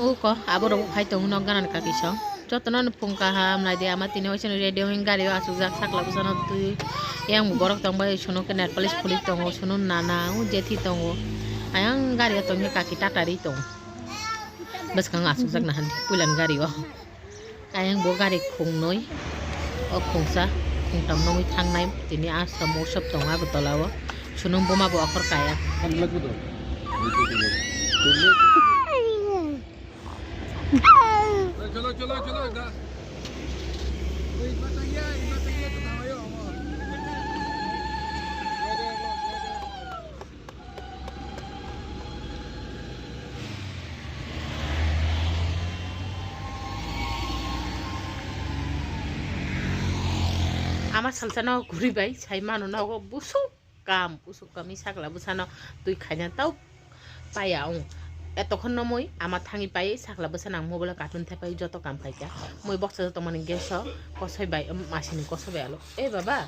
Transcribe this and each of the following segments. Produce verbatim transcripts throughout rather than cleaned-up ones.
Uko abo rok phai tongo nok gana ni kaki song. Jotono no phung kaham nai di ama tini oisono ready wng gari o achuk jak sakla bwsano twi. Yang borok tong bai sono ke nail polish phuli tongo sono nana o jethi tongo. Ayang gari o tong khe kaki tatari tongo. Bwskang achuk jak nahan puilan gari o. Ayang bo gari khungnwi, o khungsa, khungtam nungwi thangnai, tini aswk mosok tongo Agartala o, sunung buma bo okhor kaya. Ama salsa no guri bai sai mano nogo busuk kam, busuk kami sakla bwsano twi khaina tau paya ong. Etokhon no mui ama thangwi pai sakla bwsano ang mobile o cartoon thepai joto kam khaikha. Mui boksa joto mani gas o kosoi bai, um, masini kosoi bai alo. E baba.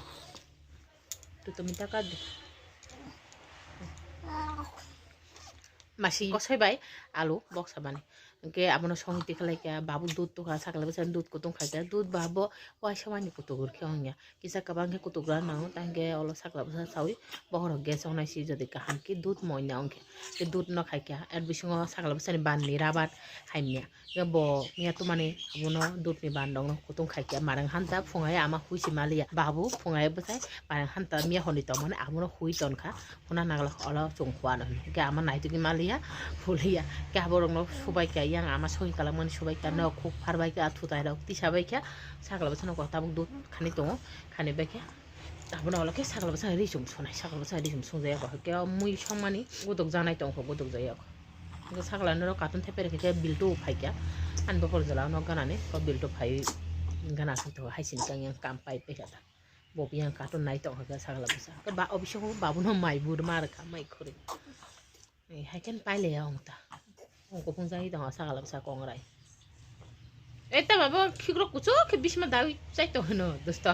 Tutumita kadu. Masi kosoi bai alu boksa bani. Hingke abono songwi tikhlai kha, babu dud tokha, sakla bwsa dud kutung khai kha, dud ba bo waisa wani kutukur khe wngya. Kisa kwbang khe kutugra nango, tangke olo sakla bwsa sawi bokhorok gas wngnai si jodi kaham khe dud moina wngkhe. Khe dud no khai kha, er bisingo sakla bwsani ban ni rabar hai manya. Khe bo miya tumani abono dudni bandokno kutung khai khe marang hanta phungai ama hui si maliya. Babu phungai bwsai marang hanta miya hwnwi tongmani abono hui tonkha. Huna nangla olo chwng huano hinwi. Khe ama naitugwi maliya, huliya. Khe aborokno subai kha, yang ama soi kalangmani subai kha, nok khuk pharbai kha, thutai rok tisa bai kha. Sakla bwsano kok tabuk dud khani tongo, khani bai khe. Abono olo khe sakla bwsa ri chum sunai, sakla bwsa ri chum sungjaya kho. Khe o mui songmani godok janai tongkho, godok jaya kho. Sakla norok carton thepai rikha khe biltu phai kha. Ani bokhor jala o nok ganani, o biltu phai gana khe to hai sini kang yang kam pai pai kha ta. Bo yang carton nai tong kha sakla bwsa. Khe ba o bisingo babuno mai bur ma rwkha mai khuri. Hai khe paile ya ong ta. Ong kopong jai tong sakla bwsa kongrai. Eta babo khikrok kuchuk khe bisma dawi chai tong hino dosto.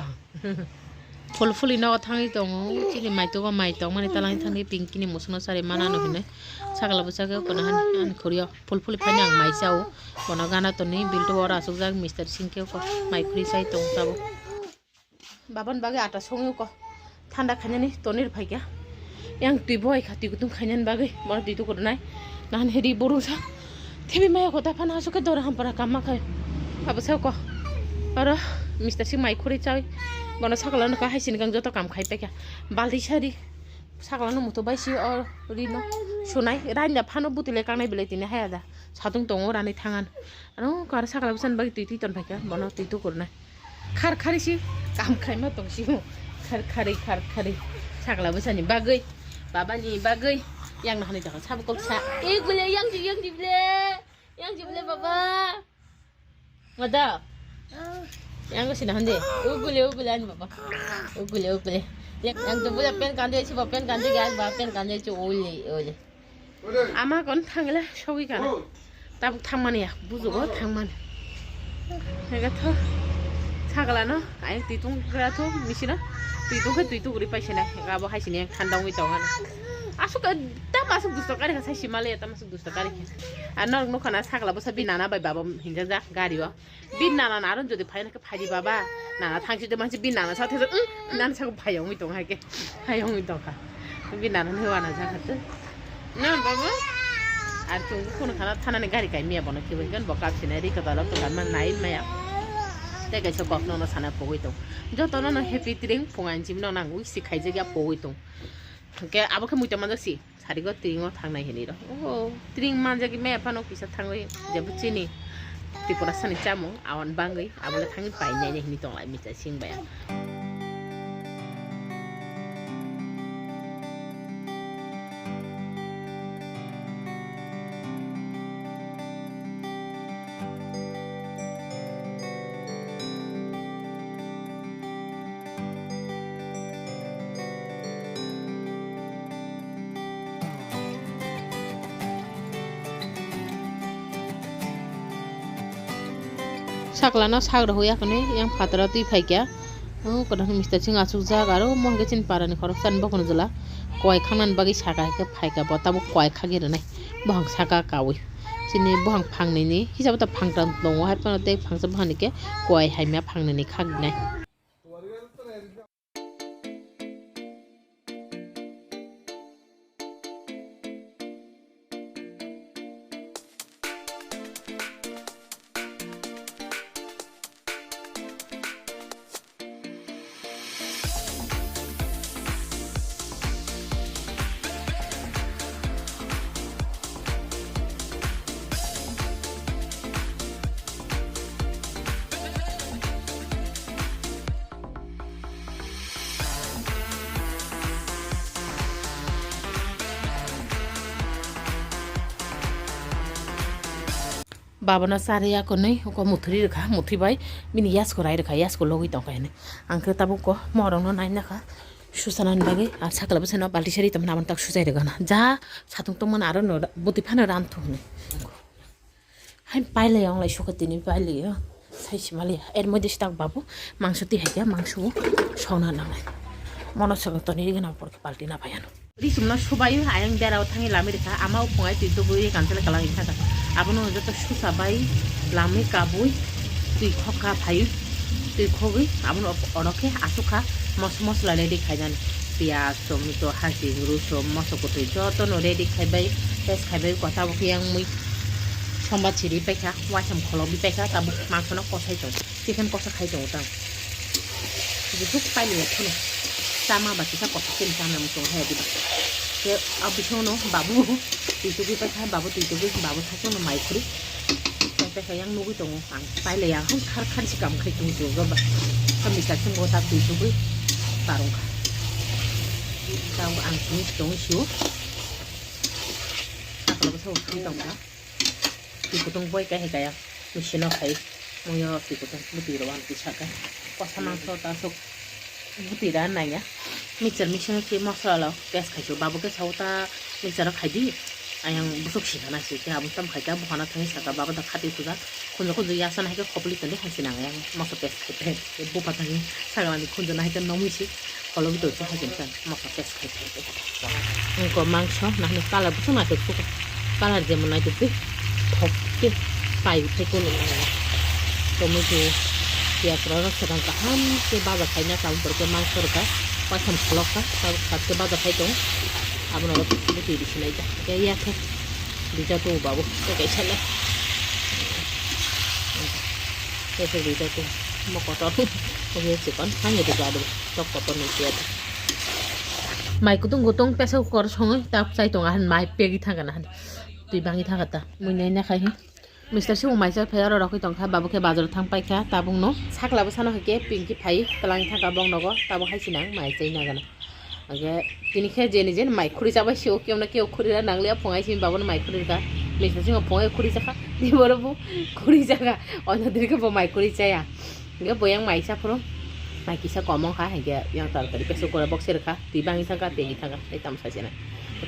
Phul phuli nogo thangwi tongo, chini maitogo mai tongmani talangni thangwi Pinky ni musukno sari manano hinwi. Sakla bwsa khe kono hani ani khuriyo phul phuli phaini ang mai chao. Bono gana toni biltu oro asukjak Mister Singh khe mai khuri chai tong tabuk. Babani bagwi ata songwi ko thanda khainani tonir phaikha. Yang twi bo hai kha twi kutung khainani bagwi bono twi tukurunai. Nahan heri borungsa. Thebi maya kota phano aswk khe dora hampara kamma khai. Abo sa ko. Oro Mister Singh mai khuri chawi. Bono sakla no kahai sini kang joto kam khai paikha. Balti sari. Sakla no muto bai si o rino. Sunai. Raina phano butile kangnai belai tini haya da. Satung tongo rani thangan. Ano kar sakla bwsani bagwi twi twi ton phaikha. Bono twi tukurunai. Khar khari si kam khaima tong si mo. Khar khari, khar khari. Sakla bwsani bagwi, babani bagwi. Yang no hani jaga sabo kok sa. E gule yang ji, yang ji ble. Yang ji ble baba. Mada. Yang ko sina hande. U gule, u gule ani baba. U gule, u gule. Yang, yang tu bula pen kande si ba pen kande ga ba pen kande chu ule, ule. Ama kon thangla sogwi kana. Tabuk thangmani ya, bujugo thangmani. Hega tho. Sagala no, ai twi tung gra tho, misina. Twi tung khe twi tung ri paisina. Hega bo haisini yang thanda wngwi tongana. Asuk, tam asuk dusto kari kha, sai simale, tam asuk dusto kari kha. Ar norok nukha na sagala bwsa bi nana bai baba hinja ja gari o. Bini nana na aron jodi phai na khe phai di baba. Nana thang si de mansi bini nana sa thesa, "Umm," nana sa phai ongwi tong hai khe. Phai ongwi tong kha. Bini nana ni wana ja kha te. Na baba. Ar tung ko khana thana ni gari kai miya bono khe bai kan bo kap sinai ri ka dalo to kan ma nai maya. Te kaisa kok no no sana pogwi tong. Joto no no happy tring phung an jim no nang wi si khai jagya pogwi tong. Hwnkhe abo khe muitu manjak si, sarigo tring o thangnai hinwi rw. O tring manjagwi maya phano kisa thangwi jebo chini Tripura sani chamung, aboni bangwi abole thangwi painai hinwi tonglai Mister Singh bai ang. Sakla no sak rw ya khe yang phataro twi phai kha. O kwdang Mister Singh achuk jak aro mo hwnkhe chini para ni khoroksa ni bokol jwla kowai khang nani bagwi saka hai khe phai kha bo tabuk kowai khagwi rwnai bohang saka kaui. Chini buphang phangnini, hisabo ta phangtang tongo, hai phano tei phangsa buphang ni khe kowai hamya phangnini khaknai. Babana chari yakonwi uko muthuri rwkha, muthwi bai bini yasko rai rwkha, yasko logwi tongkha hwnwi. Ang khe tabuk ko morokno nainakha susanani bagwi, ar sakla bwsano balti sari tongmani aboni tak sujai rwgana. Ja satung tongmani aro no bwtwi phano ran thung hwnwi. Hai pailai onglai sukha tini pailai o. Sai simali er moddhe stak babu mangso twi hai khe mangso songna nangnai. Mono songna toni rwgana porkhe balti na phaiano. Risumno subai ayang berao thangwi lami rikha, ama uphungai twi tubui kansele kalang wngkha kha. Abono joto susa bai lami kabui twi khokha phai twi khogwi abono oro khe asukha mos-, mosla ready khainani. Piyaj, tomato, hasing, rosom, moso kwtwi jotono ready khaibai, pes khaibai kota bo khe yang mui somba chiri paikha, waisam kholobi paikha, tabuk mangsono kosai tong. Chicken kosa khai tongo tang. Busuk paili ya phano. Chama ba kisa kosa chen chama mo tong hai diba. Ke abishono babu twi tugwi paikha, babu twi tugwi, babu sachono mai khuri. Paikha yang nugwi tongo ang. Paile ya hon khar khar si kam khai tung tung ba. Kami sa chen go ta twi tugwi tarung kha. Tang ang twi tong sio. Saklo sa twi tong kha. Twi kutung boi khe hai kaya machine o khai muiyo twi kutung bwtwi rw ang twi saka kosa mangso ta aswk bwtwi da naiya mixture machine o khe mosla rok paste khai se babo khe sao ta mixture o khai di ayang bwswk sina nai se khe abo tam khai khe buphana thangwi saka babo da khati suja khunju khunju yasa nai khe khopli toni hai se nang yang moso paste khai khai bupha thangwi sagalani khunju nai khe nomwi se. Kolok doi khe hajin khe moso test khai khai khe. Wngkha mangso nahani colour buso naithok suko. Colour jemon naithok twi thok khe pai khe kunu. Tomato piyaj rok swkang kaham khe baja khaina tabuk borok khe mangso rwkha. Waitham kholok kha tabuk khat khe baja khai tongo. Abono bwtwi rw sinai kha. Khe ya khe rijak tongo babu tei kaisa le. Tei khe rijak tongo. Mo kotor. Obo chikon hani rijak tongo. Tok kotor ni khe. Mai kutung kutung pressure cooker songwi tak chai tongo ahwn mai pegwi thangkha na hwn. Twi bangwi thangkha ta. Mui nai na khai hwn. Mister Sibung mai chai phai oro rokwi tongkha, babu khe bazar thang paikha tabukno. Sakla bwsano hai khe Pinky phai twlangwi thangkha bok nogo, tabuk hai sinang mai chai nagana. Hwnkhe tini khe jeni jeni mai khuri chabai sio, kemno keo khuri ra nangliya, phungai simi babono mai khuri rwkha. Mister Sibung phungai khuri chakha, tei boro bo khuri chakha, oino dini khe bo mai khuri chaya. Hingke boyang mai sa phuru, mai kisa kom wngkha, hingke yang tarkari peso kora box se rwkha, twi bangwi thangkha, twi thangkha, tei tamo sai se nai.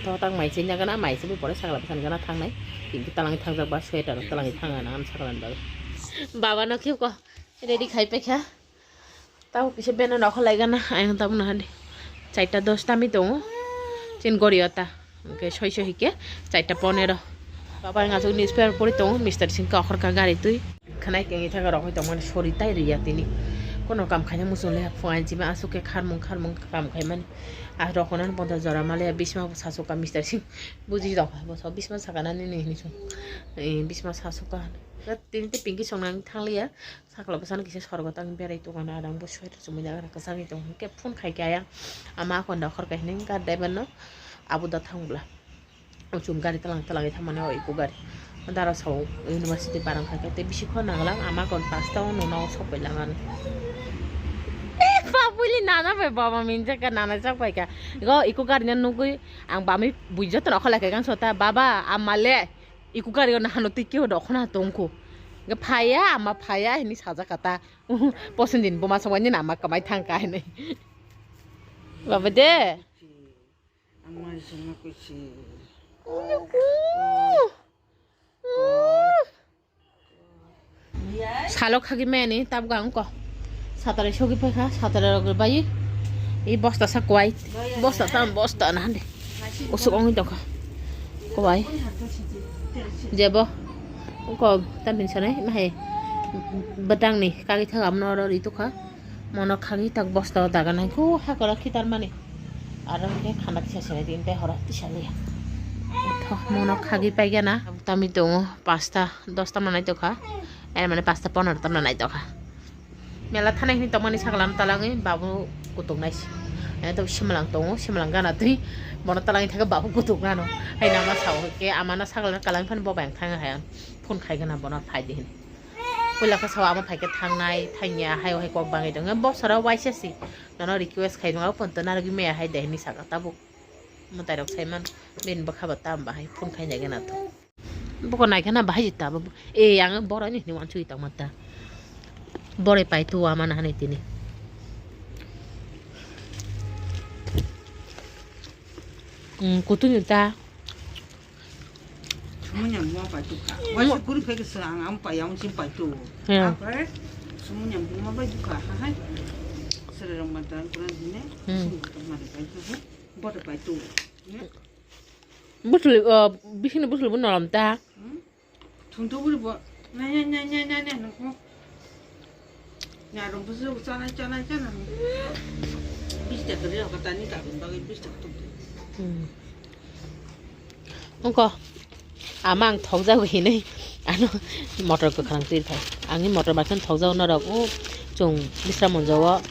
Tho tak mai se nagana, mai se bo pore sakla bwsani gana thangnai, hingke talangwi thangjak ba sweater talangwi thangna nang sakla ni bagwi. Baba no khe ko ready khai paikha, tamo kisa beno nokha lai gana, ayang tamo nahadi. Chaita dos tami tongo, chin gori o ta. Hingke soi soi hingke chaita ponero. Baba wng aswk newspaper pori tongo, Mister Singh khe okhorkha gari twi. Khwnai kengwi thangkha rok hoi tongmani sori tai riya tini. Kono kam khaina muchung le phungai jima aswk khe kharmung kharmung kam khaimani. Ah rok hwnani bonta jora maliya bisma bo sasukha Mister Singh. Buji rok bo so bisma sakana nini hinwi song. Eh, bisma sasukha. Tini tei Pinky songnani thangliya. Sakla bwsano kisa sorgo tang berai tongmani adang bo sweater chumui nang kwchangni tong hwnkhe phone khai khe ayang ama akhonda khorkai hinwi gari driver no abo da thang bwla. O chum gari tlang tlang thangmani o iko gari dara sao university barang khai khe tei bisi khor nanglang ama akhon pasta o nuna o sokoi lang ano. Eh, babuli nana bai baba minjak ka nana chak bai ka. Go iko gari no nugui ang bami bui joto no kholai khe gang sota baba amale. Iku gari o nahano twi kebo dokhona tongkho. Hwnkhe phaiya, ama phaiya hinwi sajak kha ta. Posondin buma songmani nama kwmai thangkha hinwi. Baba de. Ama songma kusi. Salok khagi meni tabuk ang ko. Satare sogi phaikha, satare rok bai. I bosta sa kwai. Bosta tam bosta na hande. Usuk ongwi tongkha. Kwai. Jebo. Ungko tamni sanai mahai bwtangni kagwi thang abono oro ri tukha. Mono khagwi tak bosta o daga nai kho hakora khitar mani. Aro khe khanda kisa sene din tei horo tisa liya. Tho mono khagwi paigana. Tami tongo pasta dos tamna nai tokha. Er mane pasta ponero tamna nai tokha. Mela thanai hini tongmani sakla no talangwi babu kutuk nai se. Ene to simalang tongo, simalang gana twi. Bono talangwi thangkhe babu kutuk nano. Hai nama sao ke amana sakla no kalang phano bo bayang thang hai. Phone khai gana bono phai di hini. Puila khe sao amo phai khe thangnai, thangya, hai hai kok bangwi tongya. Bosora waisa si. Nono request khai nung, abo ponto narwgwi maya hai de hini saka tabuk. Mwtai rok sai man, bini bwkha bo tam bahai phone khai nai gana to. Boko nai khana bahai jita bo. E, ang borok ni hini wansugwi tongma ta. Bore pai tu ama na hani tini. Mm, kutu ni ta. Sumui nyang buma pai tu ka. Waisa kuri phai ke sa ang am pai, ang chim pai tu. Ya. Apa, eh? Sumui nyang buma pai tu ka, ha, hai. Sere rong mata kurang dine. Hmm. Sumui mata mari pai tu, ha. Bore pai tu. Ya. Busul, uh, bising ni busul bu norom ta. Hmm? Thungthung buri bo, nai, nai, nai, nai, nai, nai, nungkho. Nyarung busu chanai, chanai, chanai. Bis taka ri, kata ni kabin bagai bis taka tum. Hmm. Ungko, ama ang thokjago hinui, ano motor kwkhwrang twi thai. Angni motor bai kheno thokjago norok, o chwng Bisramganj o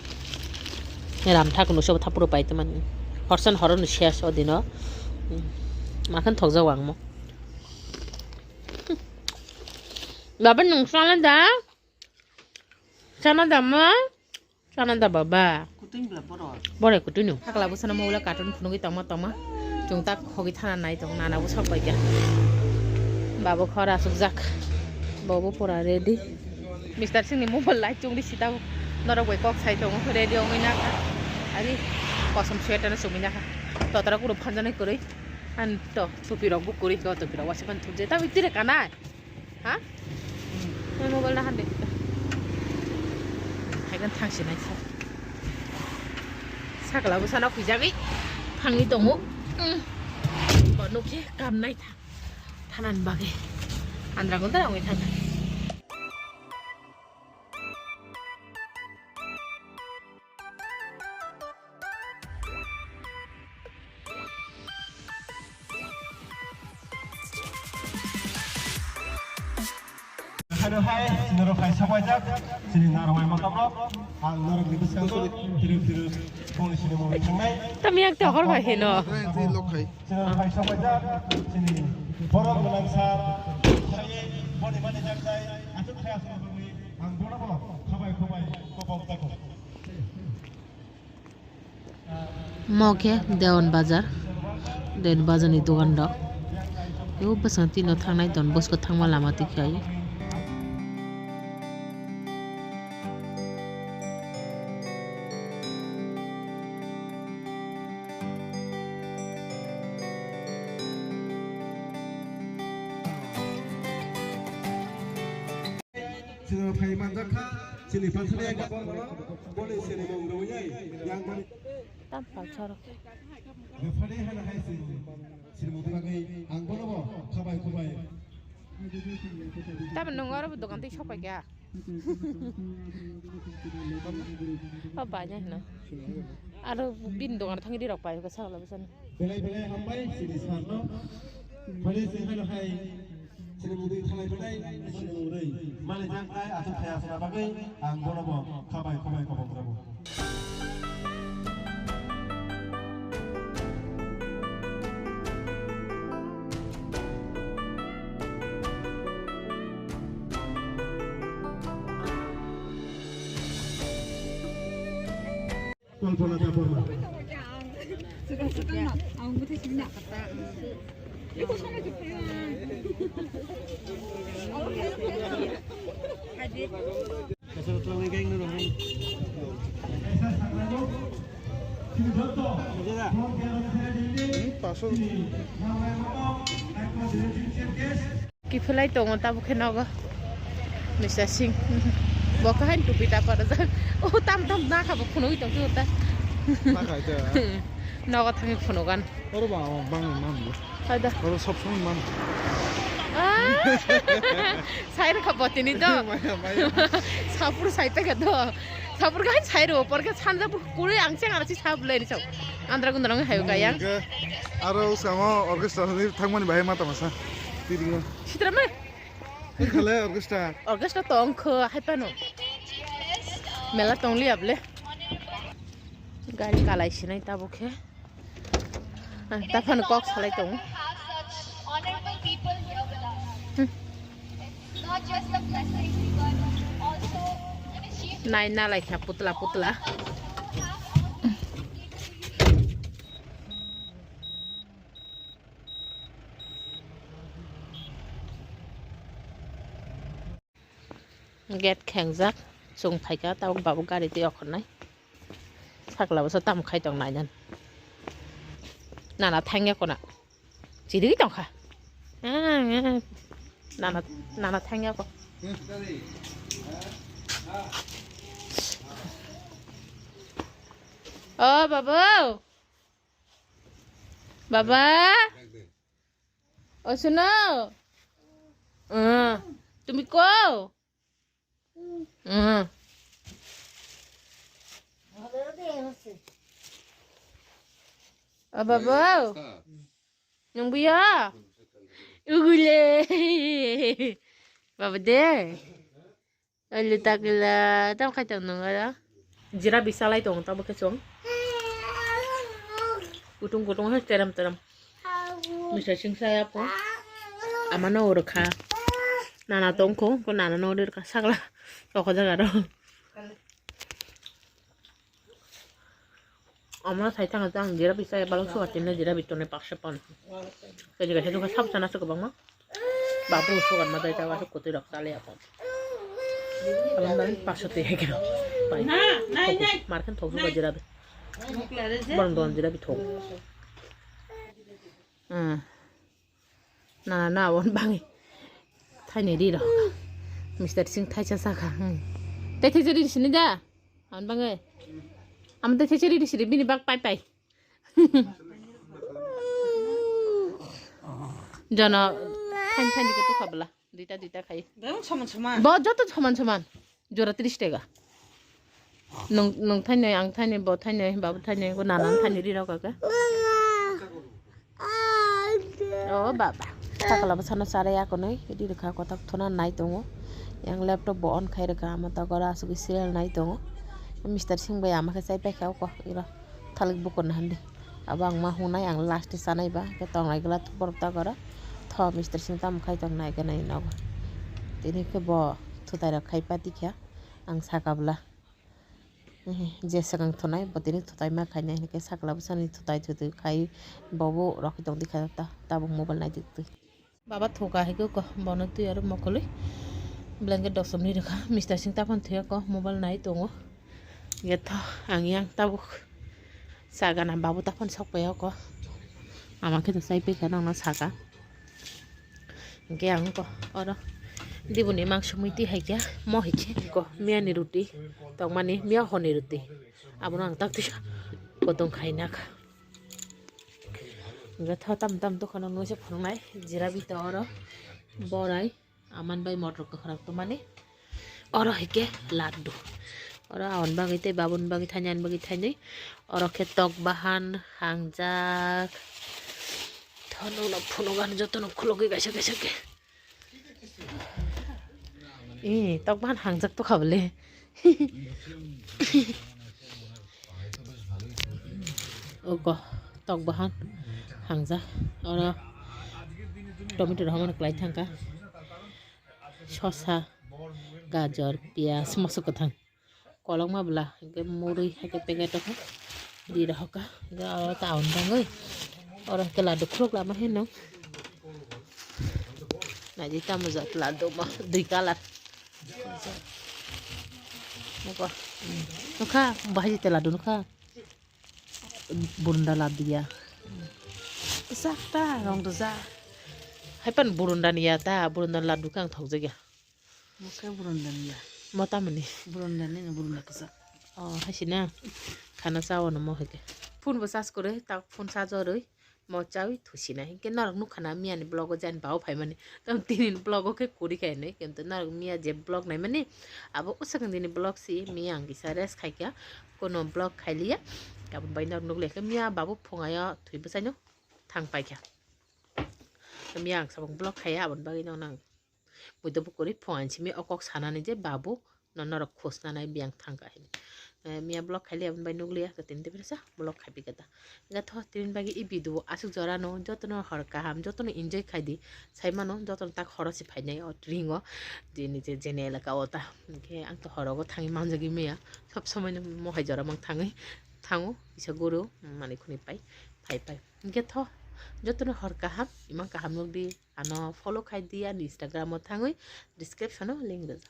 ram thak no sobo thapuro pai tongmani. Horsan horo no ses o dino. Hmm. Ma kheno thokjago ang mo. Baba, nwng chana da? Chana da, ma? Chana da, baba? Kutui bla borok. Bore kutui no. Hakla bwsano mo wla carton phunugwi tongma tongma. Chwng tak hogwi thana nai tong, nana bo sok bai kha. Baba khor asukjak. Baba pura ready. Mister Singh ni mobile light chungdi sita. Norok bai kok sai tongo, ready ongwi nakha. Ari kosom sweater no chumui nakha. Totra kuro phanjanai kwrwi. An to tupi rok bo kwrwi, to tupi rok waisa phan thupjai. Tamo itire kanai. Ha? Nang mobile na hande. Haigan thangsi nai sa. Sakla bwsano khwijagwi thangwi tongo. Mm. Bo nukhe kamnai tha-, thanani bagwi. Andra gondra ongwi thangkha. Hano hai, chini rok hai sobaijak, chini narwai makamrok, ang norokni bwskango tirip tirip bongni sini mungwi thangnai. Tamo yak te hor bai hino. Chini rok hai sobaijak, chini borok gwnang sir, boni mani jak jai, aswk khe aswk bongni, ang bono bo khabai khabai kobok jago. Mo khe Dewan Bazar, Dewan Bazar ni dogan rok. Yo bwskango twi no thangnai Don Bosco thangma lama twi khe. Chwng phai manjak kha, chini pathani ang boni chini mung rwui yang boni. Tam palsa rok. Befani hana hai chini, chini mung bagwi ang bono bo khabai khubai. Tam nung oro dogan tei sok pai kha. O bai nai hino. Aro bini dogan thangwi rok pai kha sakla bwsani. Belai belai hambai chini sir no. Phale se hano hai chini mudui thalai belai chini mudui. Mane jang kai aswk thaya sna bagwi ang bono bo khabai khabai kobok jago. Kalpana Debbarma. Kiphilai tongo tabuk khe nogo. Mister Singh. Bo kahai tupi ta parajak. O tam tam na kha bo phunugwi tong khe ta. Na khai ta. Nogo thangwi phunugan. Oro ba bang man bo. Hai da. Oro sob somoi man. Ah! Sai rwkha botini to. Maya, maya. Sapur sai pekha to. Sapur kan sai rw, por ke sanja pur kuri ang cheng ara si sap le ni chau. Andra gundra ngi hayu kayang. Hwnkhe aro samo orchestra ni thangmani bahai ma tama sa. Tiringo. Sitra ma? Khale orchestra. Orchestra to ongkho hai pano. Mela tongli able. Gari kalai sinai tabo khe. Ah, ta phano kok salai tongo. Hmm. Nai nalai kha putla putla. Gate khengjak, chwng phaikha, tabuk babuk gari twi okhornai. Sakla bwsa tamo khai tong nai nani. Nana thangya kona. Chirigwi tongkha. Nana, nana thangya ko. O babu. Baba. O suno. Uh, tumi ko. Mm. Aba bo. Nung buya. Ugule. Baba de. Alu takla tam khai tong nung ara. Jira bisalai tong tabo khe chong. Kutung kutung hai teram teram. Misa sing saya po. Amano oro kha. Nana tongkho, ko nana no oro kha sakla. Toko jaga ro. Amano sai thang thang jira bisa balok suka tinna jira bitone paksa pon. Kaji kaji duka sab sana suka bangma. Babu sugar ma dai tawa kutui rok chale apon. Abang bang paksa tui hai keno. Pai. Nai, nai. Mar khan thok suka jira bi. Borong don jira bi thok. Hmm. Na na on bangi. Thaini ri rok. Mister Singh thaisa saka. Hmm. Tei thaisa ri sini da. On bangi. Am tei thaisa ri sini bini bak pai pai. Jono thain thain dike tukha bwla. Duita duita khai. Bang soman soman. Bo joto soman soman. Jora tris tega. Nung nung thainwi, ang thainwi, bo thainwi, babu thainwi, ko nana thainwi ri rok ka. O baba. Takala bwsano charai akonwi ri rwkha kothok thona nai tongo. Yang laptop bo on khai rwkha, amo tokora asugwi serial nai tongo. Mister Singh bai ama khe chai paikha oko iro thalik bukurna handi. Abo ang ma hungnai, ang last chanai ba khe tongnai gla borok takora. Tho Mister Singh tamo khai tongnai gwnai nogo. Tini khe bo thutai rok khai pati kha. Ang saka bwla, eh, je swkang thunai, bo tini thutai ma khainai, hinkhe sakla bwsani thutai thutwi khai, bobo rokhe tongdi kha ta, tabuk mobile naidi twi. Baba thuka hai khe ko, bono twi aro mokolwi blanket dosom ni rwkha, Mister Singh taphano thwiya ko, mobile nai tongo. Hinkhe tho ang yang tabuk sagana, babu taphano sok paiya ko, ama khe to chai paikha nangno saka. Hingke ang ko oro diboni mangso mui twi hai khe mo hai khe ko miya ni roti tongmani miya hor ni roti abono ang tak twi kotong khai nak. Hingke tho tam tam dokhano nungsa phunuknai jira bita oro borai aman bai motor kwkhwrang tongmani. Oro hai khe laddu. Oro aoni bagwi tei baboni bagwi thainwi ani bagwi thainwi. Oro khe tok bahan hangjak. Thono no phunugo ani jotono khulugwi kaisa kaisa khe. Ee, tok bahan hangjak tokha bole. Oko tok bahan hangjak. Oro tomato rok hamano kwlai thangkha. Sosa, gajor, piyaj, moso kwthang, kolokma bwla, hwnkhe murui, hwnkhe packet o khe ri rohorkha, hwnkhe oro ta aoni bagwi oro hwnkhe laddu khuluk lama hinwi naidi tamo jat laddu ma dui colour nukha, nukha bahai jete laddu nukha. Burunda laddu ya. Kwchak ta, rong rijak. Haipan burunda ni ya ta, burunda laddu khe ang thokjak ya. Mo khe burunda ni ya. Mo tamoni? Burunda ni, burunda kwchak. Oh, haisi na? Khana cha o no mo hai khe. Phone bo charge kwrwi, tak phone charge o rwi. Mo chawi thusinai. Hinkhe norok nukha na miya ni vlog o je ani babo phaimani. Tamo tini ni vlog o khe kwrwi kha hinwi. Kintu norok miya je vlog naimani, abo usakang dini vlog si miya ang kisa rest khaikha. Kono vlog khailiya. Aboni bai norok nukliya khe miya babo phungayo thwi bwsaino thang paikha. Miya ang sabang vlog khaiya, aboni bagwi no nang. Buido bukuri phungan simi o kok sanani je babu no norok khosna nai biyang thangka hini. Eh, miya vlog khaili aboni bai nukliya, to tini depresa vlog khaibi kata. Gatho tini bagi i video asuk jora no jotono hor kaham, jotono enjoy khaidi. Saimano jotono tak horo si phainai o ringo, jeni je jeni elaka o ta. Hinkhe ang to horogo thangwi manjagwi maya. Sob somoi no mohai jora mang thangwi thango, isa guru mani khuni pai, phai pai. Hinkhe tho jotono hor kaham, imang kaham nukdi. Ano follow khai di ani Instagram o thangwi, description o link rijak.